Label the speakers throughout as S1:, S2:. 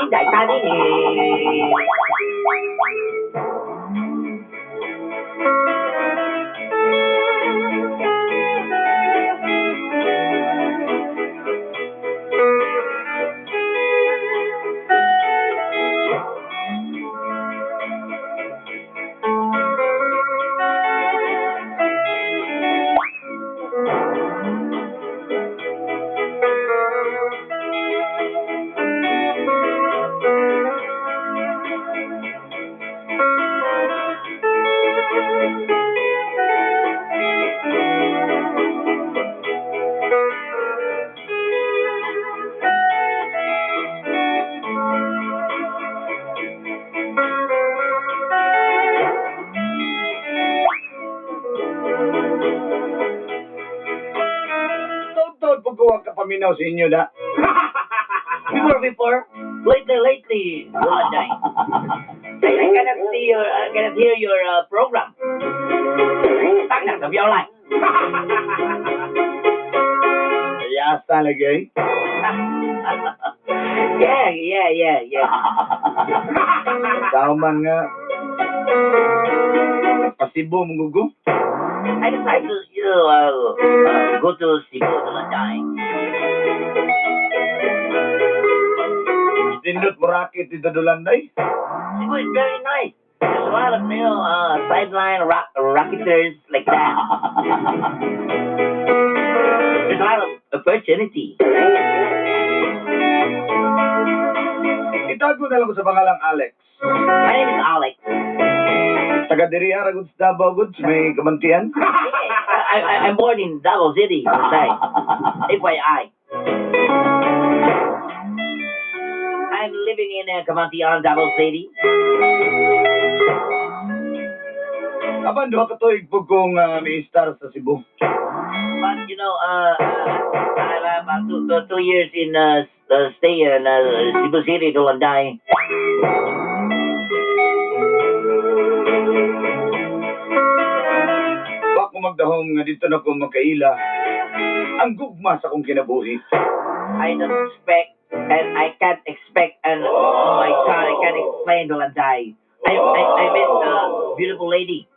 S1: Inday Tanini.
S2: Taud-taud po ko ang kapaminaw sa inyo da.
S1: Before, before, lately, lately, Dulanday. I cannot see your, I cannot hear your program. Tagnak of your life.
S2: Yasa lagi eh.
S1: Yeah.
S2: Tao man nga. Pasibo mong gugo.
S1: I decided to, go to Cebu, Dulanday.
S2: Dindot mo rakit dito Dulanday.
S1: Cebu is very nice. There's a lot of, sideline rocketers like that. There's a lot of opportunity.
S2: Itago na lang ko sa pangalang Alex.
S1: My name is Alex.
S2: Taga diri ara gud sa Davao gud sa may kamantian.
S1: I'm born in Davao City, Pasay. FYI. I'm living in Camantian, Davao City.
S2: Apan duha ka tuig pud kong mi-star sa Cebu.
S1: But, I'm about 2 years in stay in Cebu City, Dulanday.
S2: Wa ko magdahom nga dito na ko makaila. Ang gugma sa akong kinabuhi.
S1: I don't expect, and I can't expect, and oh my God, I can't explain, Dulanday. I met a beautiful lady.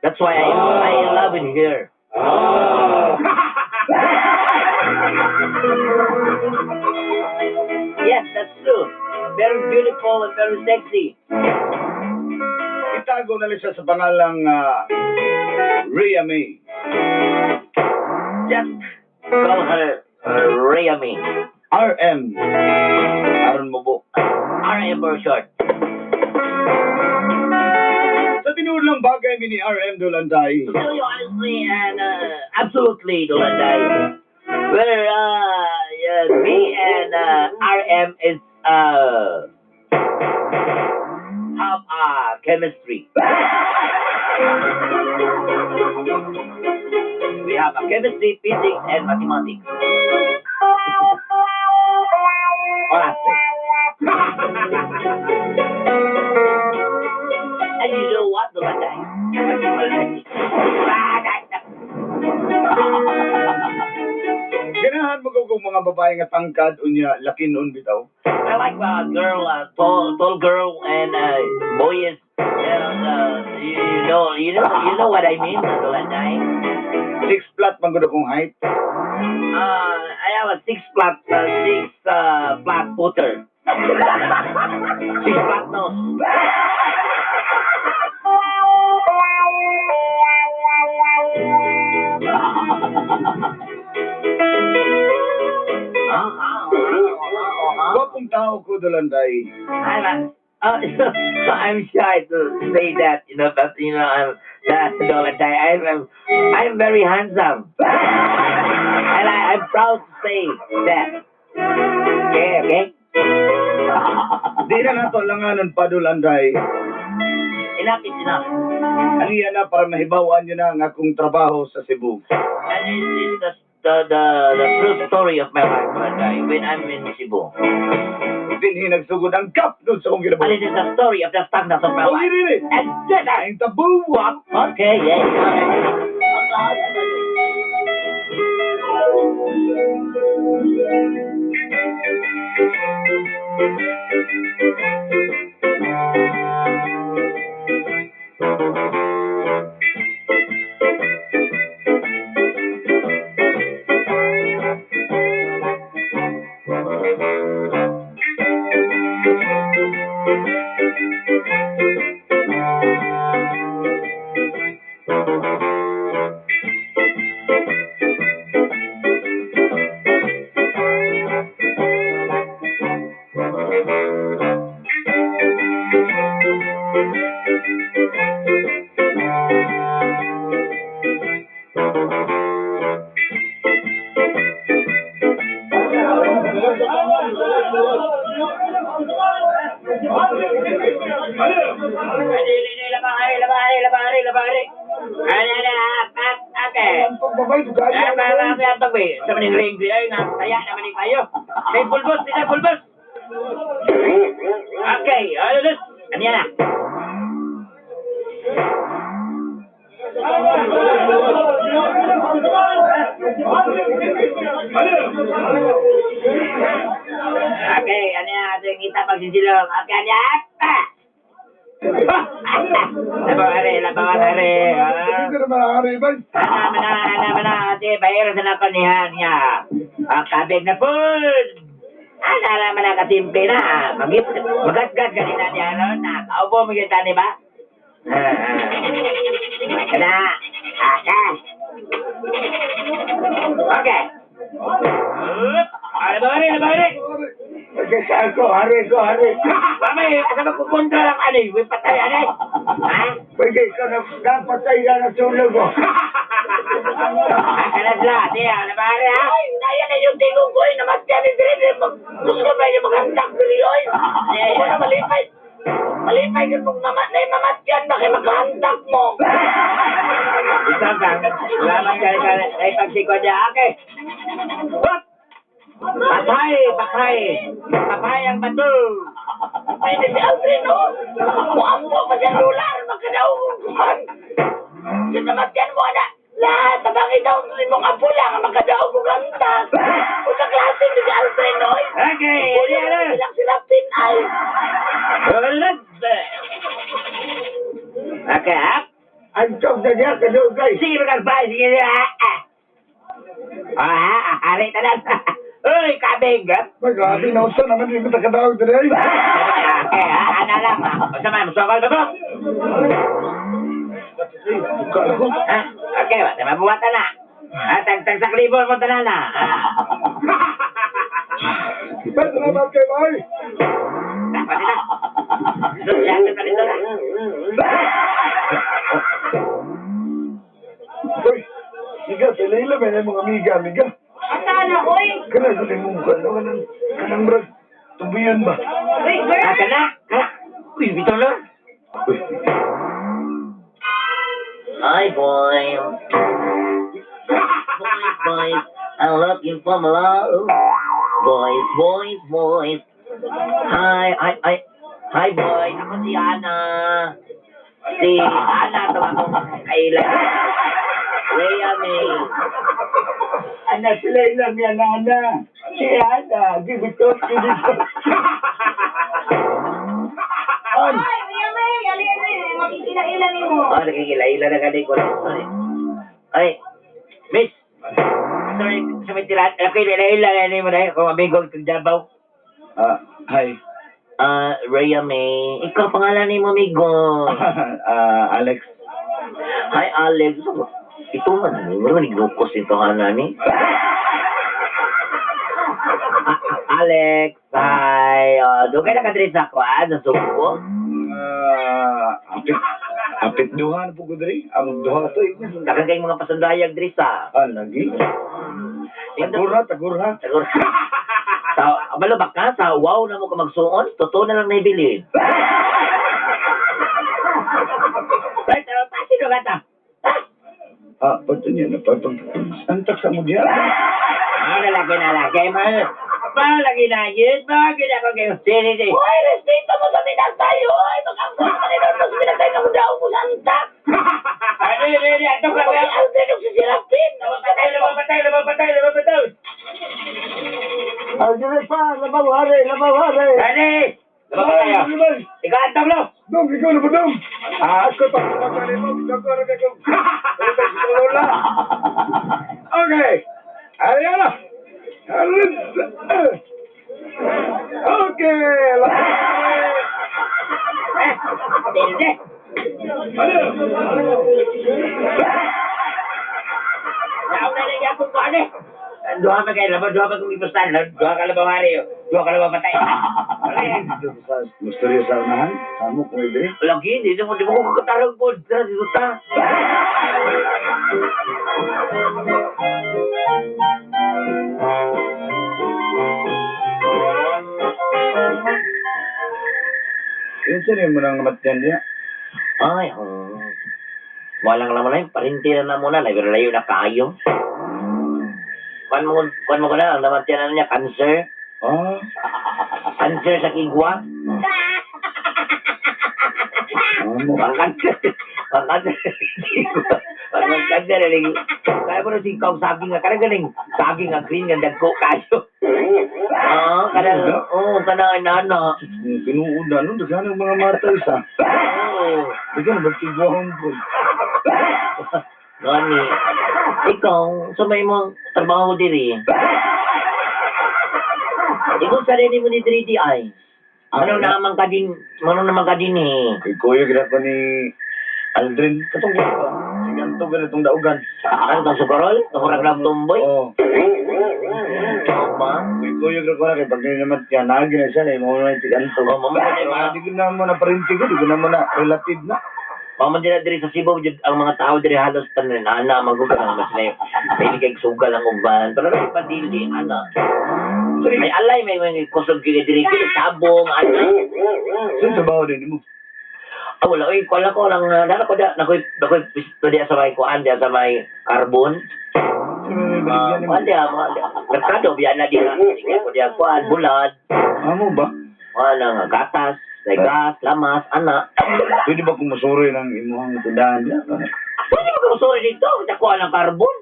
S1: That's why I love it here. Yes, that's true. Very beautiful and very sexy.
S2: Itago na lang siya sa pangalang Rhea May.
S1: Just call her Rhea May.
S2: RM. Aron mo bo.
S1: RM for short.
S2: Sa tinuod lang bagay mi ni RM Dulanday.
S1: To tell you honestly and absolutely, Dulanday, where yeah, me and RM is have chemistry. We have a chemistry, physics, and mathematics. All aspects. And you know what, Dulanday?
S2: Ganahan mo kung mga babae nga tangkad unya lakinon bitaw.
S1: I like a girl, tall, tall girl, and boys. And, you know what I mean, Dulanday.
S2: Six flat man gud akong height.
S1: I have a six flat footer, six flat nose.
S2: Gwapong tao ko, Dulanday.
S1: I'm I'm shy to say that, but I'm that Dulanday. I'm very handsome, and I'm proud to say that. Okay.
S2: Di na nato langanon pa, Dulanday.
S1: Enough is enough.
S2: Ang iya na para mahibawan niyo na ang akong trabaho sa Cebu.
S1: And this is the true story of my life, Dulanday, when I'm in Cebu.
S2: Dinhi nagsugod ang gap nun sa akong
S1: And
S2: kinabuhi.
S1: it is the story of the stagnant of my
S2: Oh,
S1: life.
S2: dili.
S1: And then I
S2: Ang tabuwak.
S1: Okay, yeah. Okay. Labari, labari. Ano, ano, up, up, up, eh.
S2: Antog babay, dugayan.
S1: Ay, para para antog eh. Sa maning ring, ay, nga, kaya naman ni kayo. May pulbos, may pulbos. Okay, ano, ano, ano yan ah? Okay, ano yan, ating isa pagsisilong. Okay, ano yan? Ah! Labaw, are, labaw, are. Ah.
S2: Hindi naman ari bay.
S1: Ana, mana, ana, mana, ate, bayero sa napanihan niya. Ang kabig na po. Ana naman ang kasimple na. Magit, magatgat ganina niya, no? Na, kaubo mo kita, di ba? Ah, ah. Kana, ate. Okay. Up. Ano ba rin, ano ba rin?
S2: Pagkasaan ko, hari ko, hari.
S1: Mamay, asa magpupunta lang, ano, may patay, ano? Ha?
S2: Pwede ka na, napatay na ng tulog ko.
S1: Ah, kalas la, di, ano ba rin, ha?
S3: Ay, naya na yung tingong ko, ay namatyan ni Dre, gusto na yung magandang diri, oy. Ako na malipay. Malipay yun mong mama, na yung mamatyan ba kay maghandak mo?
S1: Isa ka. Salamat ka kay pagsikwa niya. Okay. Hop! Patay, patay. Patay ang bato.
S3: Pwede si Aldrin, no? Muampo pa siya lular, magkadaog. Sa namatyan mo, ana, lahat, tabangin daw mong apo lang, ang magkadaog og hantak. O sa klase ni si Aldrin, oy.
S1: Okay.
S3: Uli,
S1: Yan.
S3: silang sila pinay.
S1: Okay, up.
S2: Antog na niya, kadugay.
S1: Sige, magkakbay. Sige, ah, ah. Ah, ah, hari tanan. Uy, kabig.
S2: Ay, grabe na unsa naman yung takadawag diri.
S1: Okay, ah, ana lang. ah. O sama, musokol ba po?
S2: Buka ako.
S1: Ha? Okay, ba? Mabuwatan na. Ah, tag-tag sa libo mo tanan na. Ah.
S2: Bay, salamat kay bay.
S1: Dapat na. Yan, dito na.
S2: Uy, amiga, sa Leila, may na mga amiga, amiga.
S4: Asa na, oy?
S2: Kana sa limong ka, no? Kanang, kanang brad, tubiyan ba?
S4: Uy, girl!
S1: Ah, kana, kana. Uy, bitaw na.
S2: Uy,
S3: Hi, boy. Boys, boys, I'm looking for my love. Boys, boys, boys.
S1: Hi, hi, hi. Hi, boy. Ako si Ana. Si Ana, ito akong kailan. Rhea May.
S2: Ana si Leila, mi ana, ana. Si Ana, give it up, give it up. An,
S4: Ay, Mia May, ali ali, makikila-ila ni mo.
S1: Oh, nakikila-ila na gani ko. Sorry. Ay, miss. Sorry, sa may tira. Okay, ila-ila na mo na. Kung amigo, kung Davao.
S2: ah, hi.
S3: Ah, Rhea May. Ikaw pangalan ni mo, amigo.
S2: Ah, Alex.
S3: Hi, Alex. Ito man, wala man ginukos ito, hana ni.
S1: Ah, Alex, hi. Oh, doon ka nakadiri sa kuan, sa Sugbo.
S2: Ah, apit, apit duha na po ko diri. Ang duha to. eh.
S1: Daghang kayong mga pasundayag diri sa.
S2: Ah, lagi. Tagura, tagura.
S1: Siguro. Sa balo ba ka sa wow na mo ka magsuon, totoo na lang naibilin. Right, pero pasino ka ta?
S2: Ah, ba't niya na pag antak sa mo diya?
S1: Ah, lagi na lagi mo. Ba lagi na yun, ba gina ko kayo. Sige, sige.
S3: Hoy, respeto mo sa binagtay, hoy! Mag-angkot ka rin sa binagtay na mo daw mo santak!
S1: Ano yun, yun, yun, ato ka
S3: Ako si Alfred og si Serafin!
S1: Patay, patay, patay, patay.
S2: Ah, sige pa, labaw hari, labaw hari.
S1: Ready? Lumabas tayo.
S2: Ay,
S1: Ikaw ang tablo.
S2: Dong, ikaw na ba dong? Ah, ako pa, pa mo, ikaw ko rin ako. Lola. Okay. Ayan na. Michael!
S1: Hindi.
S2: Ano?
S1: Nauna na niya akong kuhan eh. Duha pa kayo, laban, duha pa kong ipustahan. Duha ka labang hari, oh. Duha ka labang patay.
S2: Misteryo sa unahan? Samo kung ibig.
S1: Lagi, hindi mo, di mo ko kakatarong po. Tara, dito ta.
S2: Yun sino mo nang namatyan niya?
S1: Ay, oh. Walang naman na yun. Parinti na na muna. Layo layo na kaayo. Kuan mo ko na, ang namatyan na niya, cancer.
S2: Ah,
S1: Cancer sa kigwa.
S2: amo.
S1: Ang cancer. Ang cancer. Ang cancer. Aling, kaya mo na si Kong saging nga. Karang galing. Saging nga green nga dagko kayo. Ah, kanang, oh, kanang inana.
S2: Kinuuda nun, daghan ang mga matay sa.
S1: Oo.
S2: Daghan, magtigwahong po.
S1: Gani. Ikaw, sa may mong trabaho diri. Ikaw sarili mo ni diri di ay. Ano naman ka din, ano naman ka din eh.
S2: Kay kuya, gina ko ni Aldrin. Katong ko ba? Sige, anto ganitong daugan.
S1: Ano kang sukarol? Nakurag lang tumboy?
S2: Oo.
S1: Ba?
S2: Kay kuya, gina ko na, kay pag namatyan, nagi na siya, na mo na yung tiganto.
S1: Oh, mama,
S2: Pero,
S1: ma.
S2: Di ko na mo na parinti ko, di ko na mo na relative na.
S1: Paman dira diri sa Cebu jud ang mga tao diri halos tanan ana magugan ang mas na may kay sugal ang uban pero may padili ana. May alay may mga kusog gyud diri kay sabong ana.
S2: Saan trabaho din mo?
S1: Ah, wala oy kuan ko lang dara ko da nakoy nakoy pisto diya sa may kuan diya sa may carbon.
S2: Sino may
S1: Ah,
S2: baligyan mo?
S1: kuan diya mga merkado biya na diya. Sige ko diya kuan bulad,
S2: Amo ba?
S1: kuan ang gatas, may gas, lamas, ana.
S2: Pwede ba kung masuroy ng imuhang tindahan niya?
S1: Pwede ba kang sorry dito? Nakuha ng carbon.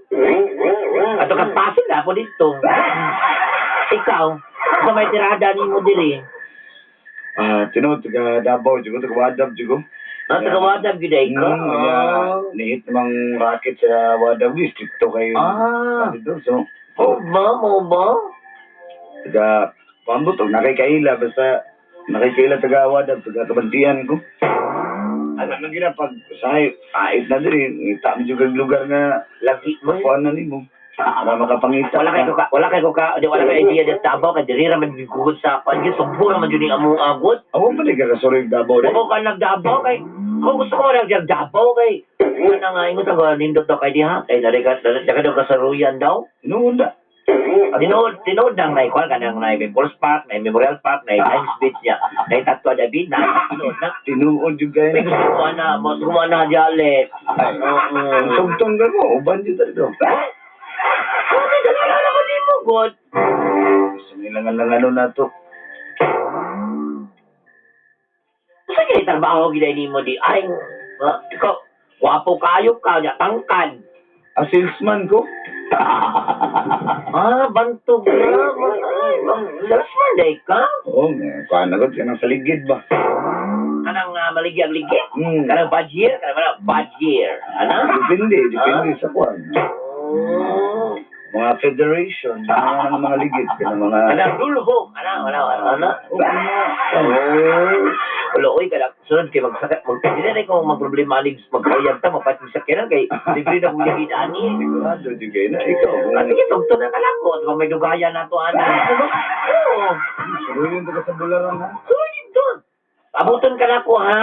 S1: Ato ka paso na po dito. Ikaw, sa may tirada ni mo diri.
S2: Ah, tinuod, taga Davao, jigo, taga Wadab, jigo.
S1: Nasa kawadab gyud ay ka.
S2: Yeah, nihit namang racket sa Wadab, stricto kayo.
S1: Ah.
S2: Dito, so,
S1: Oh ba, mo ba?
S2: taga Pambot, og nakikaila, basta nakikaila taga Wadab, taga Kabantian ko. Ano nang gina pag sahay, ait na diri, ngita mo juga lugar nga
S1: Lagi mo.
S2: kuan na nimo. Para makapangita.
S1: Wala kay ko ka, di wala kay idea dito Davao kay diri ra man gugod sa kwan gyud sumbo ra man jud ning among agot.
S2: Ako pa di ka kasurig Davao
S1: Wala
S2: dai.
S1: ka nagdabaw kay ako gusto ko nagdabaw kay ana nga ingon ta nindot daw kay diha kay dari ka dari ka daw kasaruyan daw.
S2: Tinuod na.
S1: Tinuod, tinuod nang may kwan kanang may People's Park, may Memorial Park, may Times Beach niya, may Tatwa David na, tinuod na.
S2: Tinuod jud kayo.
S1: May gusto ko na, mas ko na dialect.
S2: Ay,
S1: Oo.
S2: sugtong ka ko, uban jud dito.
S1: Kami dala ko di mo god.
S2: Gusto nila nga lang ano na to.
S1: Sa kay trabaho gid nimo di ay ikaw gwapo kayo ka nya tangkad.
S2: Ah, salesman ko.
S1: Ah, bantog na. Ay, salesman day ka.
S2: Oo, kuan na ko kanang sa ligid ba.
S1: Kanang maligyag ligid.
S2: Hmm.
S1: Kanang bad year, kanang mana bad year. Ana?
S2: Depende, depende sa kuan.
S1: Oh.
S2: Mga federation, mga ligid, kanang mga
S1: Kanang dulho, ana, wala, wala, ana.
S2: Oo, mga
S1: Oh. Wala, oy, kada sunod kay magsakit, mag dili na ko magproblema ani magkauyab ta mapat sa sakyanan kay libre na kong ligid ani.
S2: Sigurado jud kayo na ikaw.
S1: Ah, sige, tugto na ka lang ko. At may dugaya na to, ana. Oo.
S2: Suruyon ka sa bularan ha.
S1: Sulit doon. Abuton ka na ko, ha?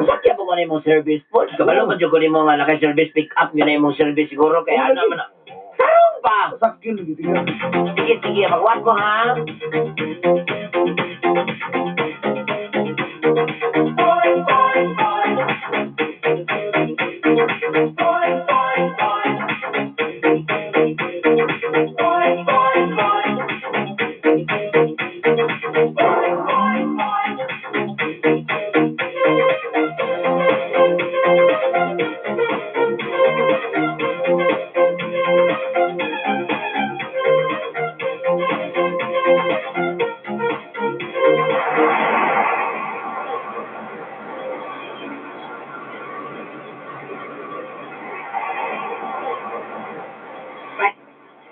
S1: Sakya po ko na imong service po. Kabalo ko dyan ko nimo nga naka-service pick up yun na imong service siguro kay ana man. Karon pa.
S2: Sakyo lagi tingnan.
S1: Sige, sige, magwat ko ha. Pat.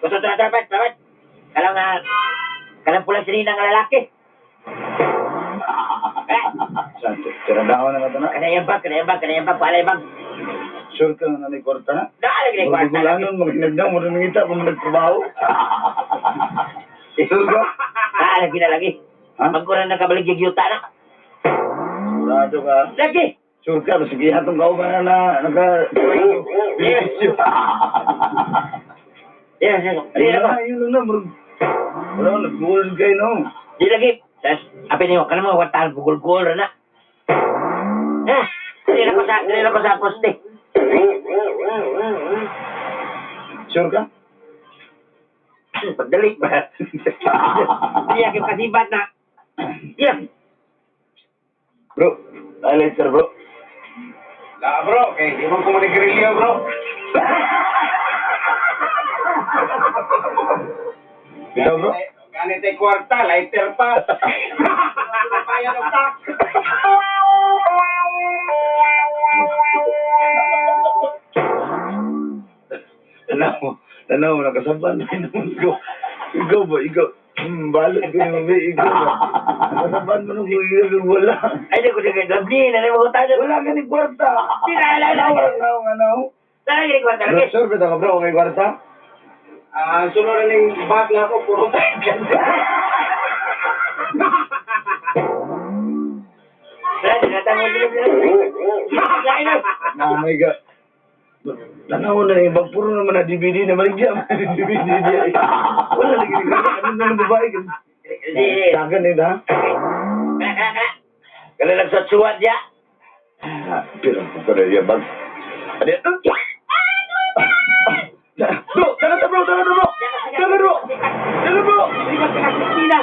S1: Basta, tara, tara, pat, pat. Kanang kanang pula sinina nga lalaki.
S2: Sa tiradahon na na to na.
S1: Kanang bag, kanang bag, kanang bag, wala bag.
S2: Sure ka nga na kwarta na?
S1: Naa lagi na kwarta.
S2: Magugulanon, maghinagdaw, mo rin nangita, kung nagtrabaho. Sure ka?
S1: Naa lagi na lagi.
S2: Ha?
S1: Magkuran na kabalik yung yuta na.
S2: Sigurado ka?
S1: Lagi.
S2: Sure ka, sige, hatong kauban na na, naka... Benepisyo.
S1: Yes, yes. Di
S2: Ayun
S1: na ko.
S2: na, yun lang na, murag... Wala, nag-gold kayo, no?
S1: Di lagi. Tas, apin niyo, kanang mga kwarta, gugol-gugol na. Eh, dili na ko sa poste.
S2: Sure ka?
S1: Pagdali ba? Hindi ako kasibat na. Yeah.
S2: Bro, highlighter, bro.
S5: La bro, kay di man ko manigarilyo bro.
S2: Ikaw, bro?
S5: Ganit ay kwarta, lighter pa. Bayan og tax.
S2: Tanaw, tanaw, nakasaban na naman ko. Ikaw ba, ikaw? Balot ko ni Mami, ikaw ba? Nakasaban mo nung ikaw, wala.
S1: Ay, di ko di kayo. Labni, na mo tayo.
S2: Wala ka ni kwarta.
S1: Di na, wala, wala.
S2: Tanaw, tanaw, tanaw.
S1: Tara, gini kwarta
S2: Bro,
S1: lagi.
S2: sure, bitaw ka bro, okay kwarta?
S5: Ah, sunod na ning bag na ako puro tayo.
S1: Tara, tinatang mo sila. Lain na.
S2: Oh my God. Tanaw na eh, puro naman na DVD na maligya man yung DVD niya eh. Wala lagi ni kwarta, ano na ng babae?
S1: Di,
S2: Dagan eh, ha?
S1: Kala, kala, kala. Kala nagsuat-suat ya.
S2: Ah, pero kung na iya bag. Ano yan? Bro, dagan ta bro, dagan ta bro! Dagan bro! Dagan bro!
S1: Di ba sa kasina?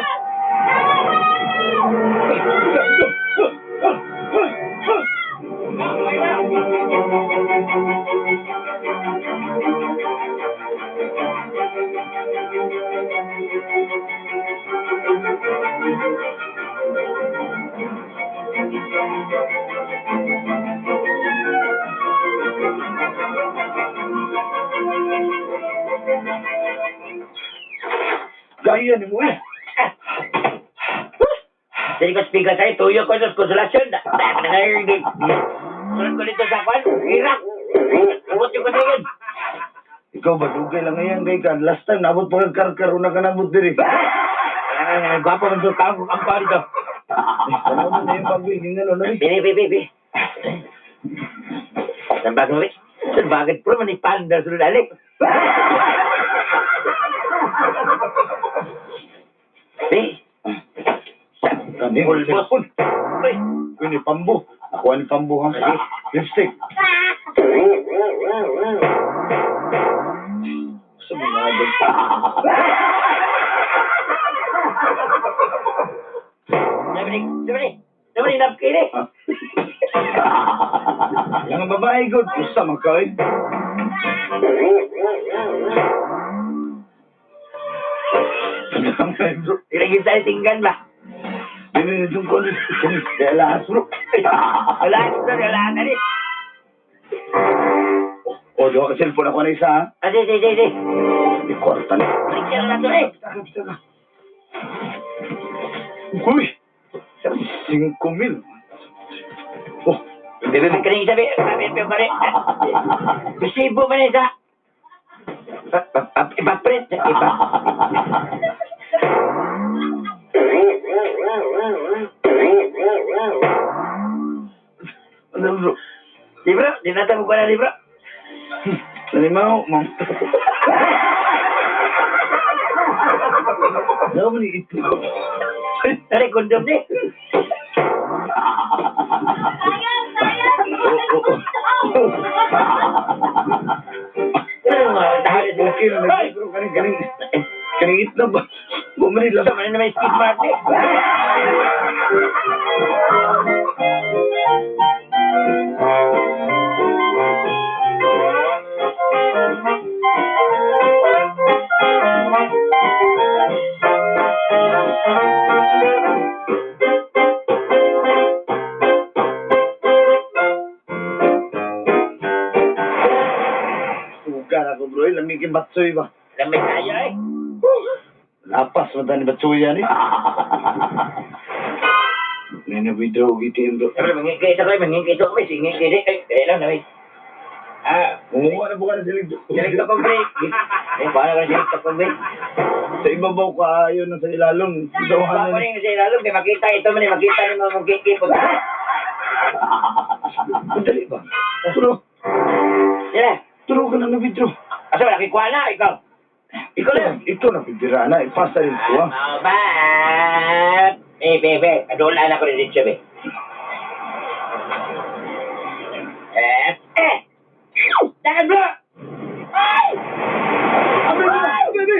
S2: Gaya ni mo eh.
S1: Dili ko speaker sa'yo, tuyo ko sa konsolasyon. Sunod ko dito sa kwan, Iraq. Abot yung kanigan.
S2: Ikaw ba, dugay lang ngayon kay kan. Last time, nabot pa kang karkar, una ka nabot diri.
S1: Ah, gwapo man sa tao, ang pari daw.
S2: Tanaw mo na yung bago, hiningan ano eh.
S1: Bini, bini, bini. Ang bago eh. Sun bakit puro man ipanda sulod alik. Eh,
S2: Kani,
S1: Pulbos.
S2: cellphone.
S1: Uy,
S2: Kuy ni Pambo. Ako ni Pambo ha. Lipstick. Sa mga dog.
S1: sabi ni, sabi ni, sabi ni napkin eh.
S2: Yang ang babae god, usa man ka eh. Bro,
S1: Tinagin tayo tinggan ba?
S2: dili ni tungkol. Kini lahat bro.
S1: Wala, wala, wala ni.
S2: O, duha ka cellphone ako na isa ha.
S1: Ah, di, di, di, di.
S2: Di kwarta na.
S1: Picture na to eh.
S2: Pita ka, pita ka. Uy! 5,000. Oh,
S1: Bebe, kaning sabi, sabi, sabi, pare. Resibo pa na isa. Ipa-print, ipa.
S2: ano bro?
S1: Libro, dinatang ko na libro.
S2: Nalimaw, ma'am. Daw mo ni itlog.
S1: Tari, kondom ni.
S4: Sayang, sayang!
S2: Oo,
S1: Ano nga, tahan sila.
S2: Okay na lagi bro, kaning kaning kaning itlog ba? Bumili lang.
S1: Ito man na may skid mark eh.
S2: Sugar ako bro, eh. lamig yung batsoy ba?
S1: Lamig tayo eh.
S2: Lapas mo tani batsuya ni. May na-withdraw og ATM, bro.
S1: Siyempre, mangingkay sa ko, mangingkay sa ko, may singingkay di. Ay, eh, lang na, may. Ah,
S2: Kumuha na po ka na silig.
S1: silig to kong break. Eh, paano ka silig to kong break?
S2: Sa ibabaw ka ayon na sa ilalong. Sa
S1: Bako
S2: uhanan.
S1: rin sa ilalong, may makita ito man, eh, makita ni mga mong kiki.
S2: Madali ba? Turo.
S1: Sila,
S2: Turo ka na na-withdraw.
S1: asa wala kikuha na, ikaw. Ikaw lang.
S2: Ito na pibira na. Ipasa rin ko ah.
S1: Ah, ba? Eh, be, be, adola na ko rin dito, be. Eh, eh! Daan, bro!
S3: Ay!
S2: Abe, abe, abe!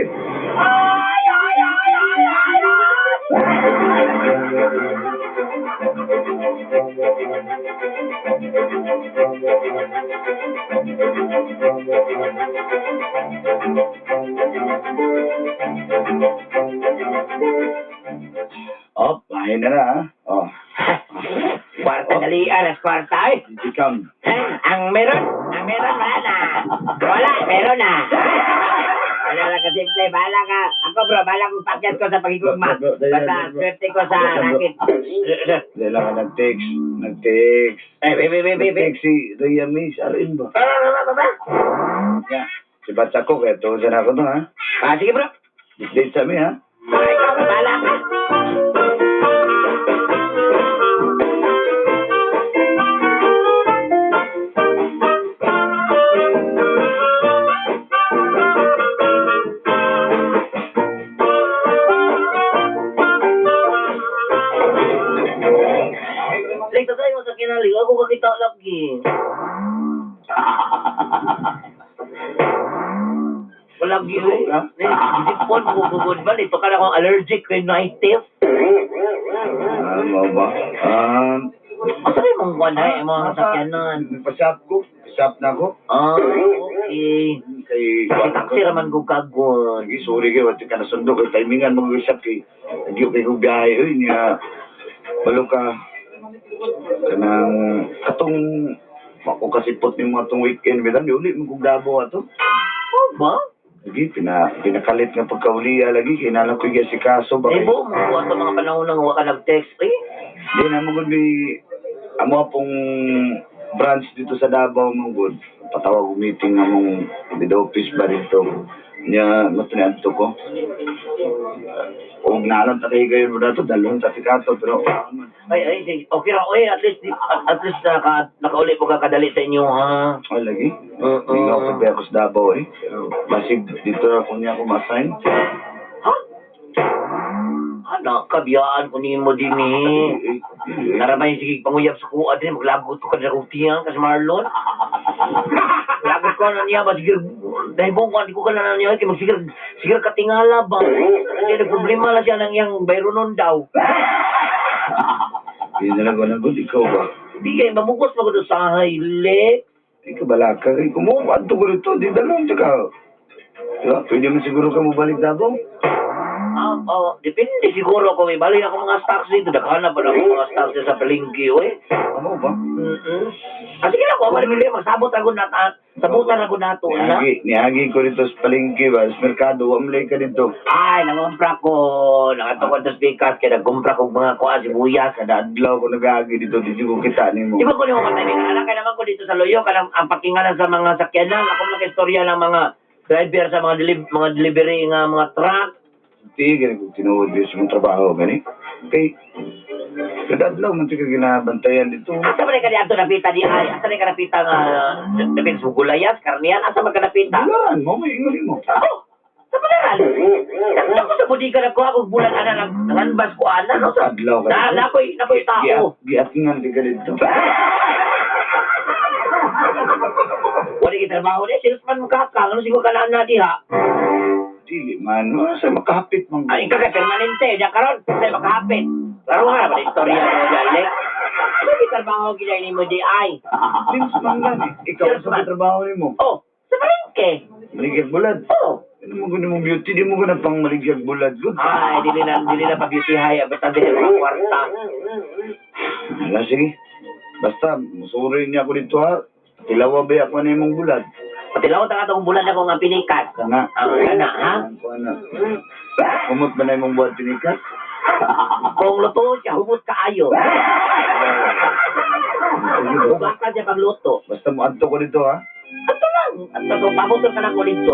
S3: Ay, ay, ay, ay, ay, ay!
S2: Oh, bahay na na ah. Oh,
S1: Kwarta dali, alas kwarta, eh.
S2: Digicam.
S1: Eh, ang meron, wala na. Wala, meron na. Wala lang kasimple, bahala ka. Ako bro, bahala kong pakyat ko sa pagigugma.
S2: Bro, bro,
S1: Basta
S2: bro.
S1: swerte ko sa
S2: Bro, bro.
S1: racket.
S2: Dahil lang ka nag-text. Nag-text.
S1: Eh, be, be, be, be, be.
S2: Nag-text si Rhea Mays. Arin ba?
S1: Ba, ba, ba, ba, ba.
S2: Ya. Si Batsa ko, kaya tuwa na ako to ha.
S1: Ah, sige bro.
S2: Date sa amin ha.
S1: Ah, ikaw, bahala ka. Like, tatay mo sa kinalig, ako kakita lagi. Walang yun.
S2: Ha?
S1: Sipon ko gugod ba? Ito ka na akong allergic rhinitis.
S2: Ah, mao ba?
S1: Asa rin mong kuwan ha? Yung mga sakyanan.
S2: Nagpa-shop ko. Shop na ako.
S1: Ah, okay.
S2: Kay...
S1: Kasi taxi raman ko kagon.
S2: Lagi, sorry kayo. Wala ka nasundo. Kay timingan mag-shop kay... Lagi kay kong biyahe. Uy, niya... Balo ka. Kanang... Katong... Ako kasipot ni mga tong weekend. Bilang, di uli. Magkugdabo ato.
S1: Oh ba?
S2: Lagi, pinakalit nga pagkauliya lagi. Kinalang ko yung si kaso ba?
S1: Eh, bo, mga sa mga panahon nang wa ka nag-text. Eh,
S2: Di na mo gud may amo pong branch dito sa Davao mo gud. Patawag og meeting among head office ba dito. Nya matuniadto ko. Og naalam ta kay gayon mo dato dalhon ta sikato pero
S1: ay, ay, sige. Okay ra, oy, at least nakauli po ka kadali sa inyo, ha?
S2: ay lagi.
S1: Oo.
S2: Hindi ako pa ako sa Davao eh. Pero basig dito ra ko niya ako ma-assign.
S1: Ha? Ano, kabiyaan ko nimo din eh.
S2: Eh, eh,
S1: Naramay sige panguyab sa kuha din maglagot ko kada kong tiyang kasi Marlon. Lagot ko na niya ba sige dahil buong ko ko ka na niya kay magsigir sigir katingala ba. Kasi nagproblema lang siya ng iyang bayronon daw.
S2: Di na lang ko na gud ikaw ba?
S1: Di kay mamugos magud sa hilik.
S2: Ikaw balaka kay kumuha adto ko dito di dalhon ta ka. Diba? Pwede man siguro ka mobalik Davao.
S1: Ah, oh, depende siguro kung may bali ako mga stocks dito. Daghan na ba na ako mga stocks sa palengke, oy.
S2: Amo ba?
S1: Ah, sige lang, kung wala magsabot ako na, sabutan ako nato, na.
S2: Niagi ko dito sa palengke ba, sa merkado, wamlay ka dito.
S1: Ay, nangumpra ko. Nakatukod sa speakers, kaya nagkumpra ko mga kuha, sibuyas.
S2: Kada adlaw ko nag-aagi dito, dito ko kita nimo.
S1: Di ba ko nimo matay anak ka naman ko dito sa Loyo, kanang ang parkingan sa mga sakyanan, ako lang istorya ng mga driver sa mga mga delivery nga mga truck.
S2: Di, gani ko tinuod dito sa mong trabaho, gani. Kay, kada adlaw man ka ginabantayan dito.
S1: Asa man ka diadto napita di ay? Asa man ka napita nga napita sa Gulayas, Karnian, asa man ka napita?
S2: Bulan mo, may ingon mo.
S1: Oh, sa Bularan. Ako sa bodega na ko ako bulan ana nang nanganbas ko ana no sa
S2: Adlaw ka
S1: Na
S2: dito.
S1: nakoy tao.
S2: Giatngan di ka dito.
S1: Wala kita trabaho ni salesman mo kaka, ano siguro ka na diha.
S2: Dili man, wala sa makahapit man.
S1: Ay, ikaw kay permanente, diyan karon, sa makahapit. Laro ha, ba istorya mo dali. Ano kita trabaho gina nimo di ay?
S2: Sales man gani. Ikaw sa
S1: Salesman.
S2: trabaho nimo.
S1: Oh, sa palengke.
S2: Maligyag bulad.
S1: Oh.
S2: Ano mo gani mong beauty, di mo gana pang maligyag bulad. Good.
S1: Ay, dili na pa beauty high, basta dili mga kwarta.
S2: Ala, sige. Basta, musuri niya ako dito ha. Tilawa ba ako na imong bulad?
S1: Patilaw ta katong bulan ako nga pinikas.
S2: Kana.
S1: Ah, kana, ha?
S2: Kana. Kumot ba na imong buhat pinikas?
S1: Kung luto siya, humot kaayo.
S2: Sige, basta,
S1: Baka siya pagluto.
S2: basta mo adto ko dito ha.
S1: Ato lang. Ato ko, pabutol ka na ko dito.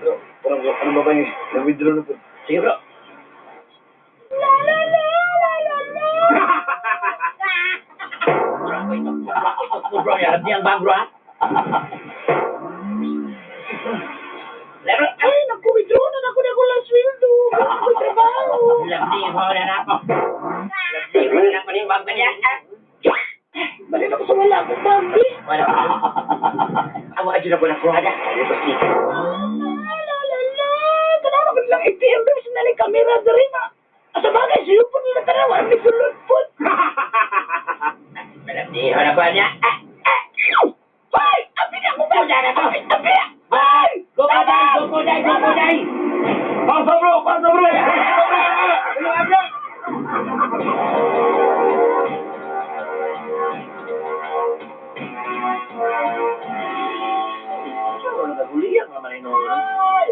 S2: Bro, parang ano ba ba yun? Na-withdraw na po.
S1: Sige, bro.
S3: La la la la la la.
S1: Bro, ako ito. Bro, ako ito. Bro, yan ang bag, bro, ha? Laro,
S3: Ay, naku, withdraw na naku na ko lang sweldo. Wala ko trabaho.
S1: Lamdi, mo na na ako. Lamdi, mo na ako ni bag niya. Ah.
S3: Balik ako sa wala akong bambi.
S1: Wala pa. Awa, adyo na ko nakuha na.
S3: La la la la. Tanaw na ko lang ATM pero sinali kamera diri na. Asa bagay, siyo po nila tanaw. Wala may sulod po.
S1: Lamdi, mo na ko niya. Ah, ah.
S3: Ay! Abi na ako ba? Abi! Abi! Ay!
S1: Go, go, day! Go, go, day! Go, go, day!
S2: Pasa bro! Pasa bro!
S1: Ano, nagaguliyang naman ay noon.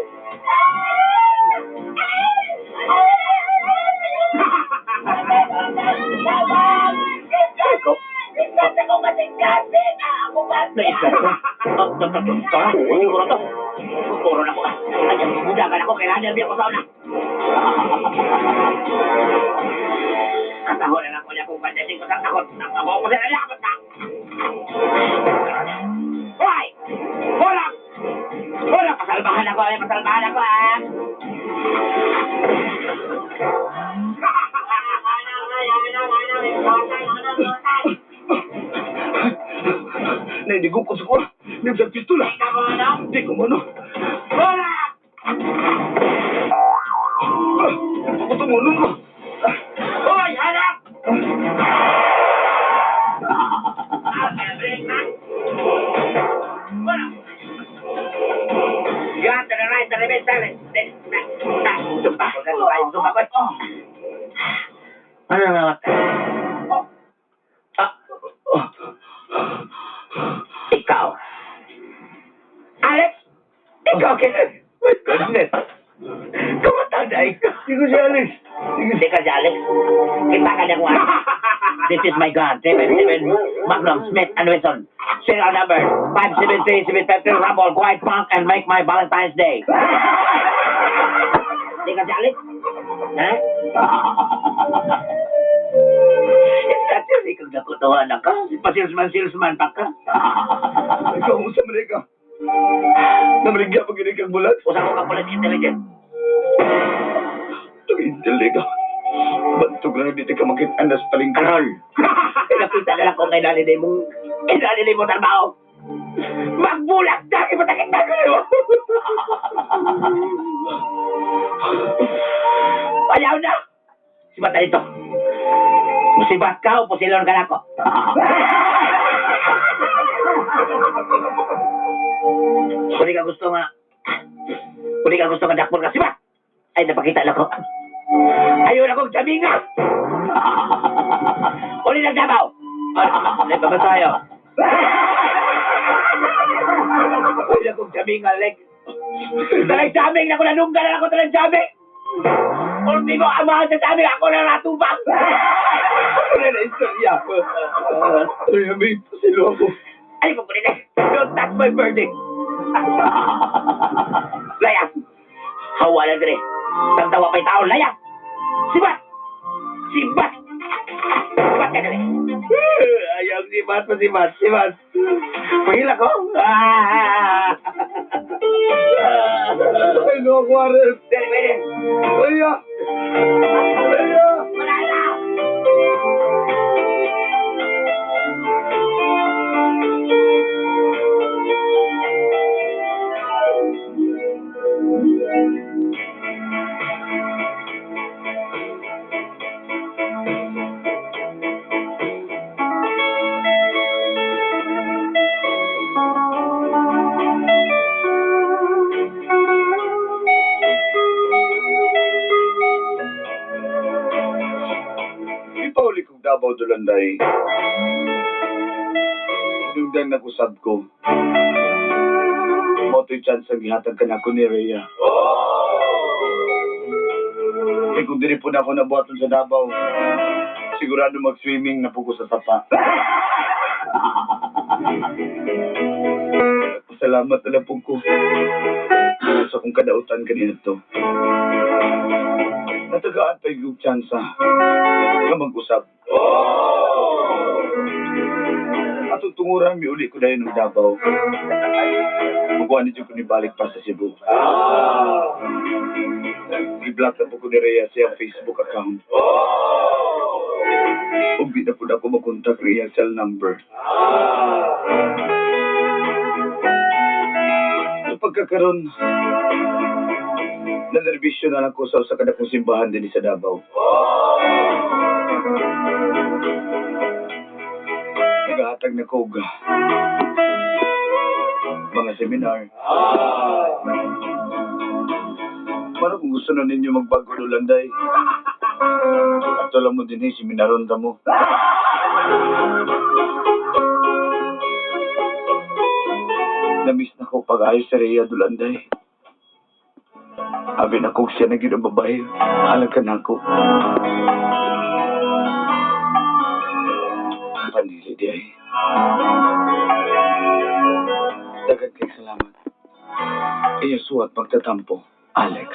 S1: Oh, to, to, to, to, siguro to. Siguro na ko. Kanyang bumudagan ako, kailangan niya ako sa una. Katahon na lang ko niya kung pandating ko sa takot. Ako ko sila lakot na. Hoy! Walang! Walang! Pasalbahan ako, ay, pasalbahan ako, ah!
S2: Naidigong ko sa kuha. Nagsa pistola. Di ko mano.
S1: Wala!
S2: Ah, Nagpakutungunan ko.
S1: Hoy, hanap! You have to the right to remain silent. Sumpa ko, sumpa ko, sumpa ko. Ano na Ah. Ikaw. Alex! Ikaw, Kenneth!
S2: My goodness.
S1: Kumusta na ikaw?
S2: Di ko si Alex. Di ko
S1: Hindi ka si Alex. Kita ka niyang one. This is my gun. 77 Magnum Smith and Wesson. Serial number 573-753 Rumble, Quiet Punk, and make my Valentine's Day. Hindi ka si Alex? Ha? Kasi ikaw nakutuhan na ka. Pa-salesman, salesman pa ka.
S2: Ikaw mo sa Amerika. Namarigya pag ini kang bulag.
S1: Usa ko ka police intelligence.
S2: Tag-intel ka. Bantog lang dito ka makita sa palengke.
S1: Karol. Nakita na lang kung kailangan mong kailangan mo trabaho. Magbulag ka! Ipatakit na ko! Ayaw na! Sibat na dito. Musibat ka o pusilon ka na ako. Kung di ka gusto nga, kung di ka gusto nga dakpon ka, sibat! Ay, napakita lang ko. Ayaw na kong jaminga! Uli ng Davao! Ay, baba tayo. Uli na kong jaminga, Leg. Talang jaming na ko, nanunggal na ako talang jaming! Ultimo, amahan sa jaming, ako na natubang!
S2: Ano na istorya? Ay, may pasilo ako.
S1: Ay, kukunin eh! Don't touch my birdie! Layas! Hawa na dire. Tagdawa pa'y tao, layas! Sibat! Sibat! Sibat ka dire! Ayaw, sibat pa, sibat, sibat. Pahila ko. Ah!
S2: Ay, no, Warren.
S1: Pwede, pwede.
S2: Rhea! Rhea!
S1: Wala na!
S2: Ipauli kong Davao Dulanday. Hinungdan na kusab ko. Moto'y chance ang gihatag ka na ko ni Rhea. Eh kung dili po na ako nabuhaton sa Davao, sigurado mag-swimming na po ko sa sapa. Salamat na lang po ko. Sa kong kadautan kanina to. Natagaan pa yung tsansa nga mag-usap. Atong tunguran, miuli ko dahil ng Davao. Magkuha ni ko ni balik pa sa Cebu. I-block na po ko ni Rhea sa iyang Facebook account. Ug di na po na ako makontak Rhea cell number. Sa pagkakaroon, nanerbisyo na lang ko sa usa ka dakong simbahan dinhi sa Davao. Nagahatag na ko og mga seminar. Para kung gusto na ninyo magbago lulanday. Ato lang mo din eh, seminaron ta mo. Namiss na ko pag-ayos sa Rhea Dulanday. Abi na kung siya na gyud ang babae, halag ka na ako. Panili di ay. Dagat kay salamat. Iyo suwat pagtatampo, Alex.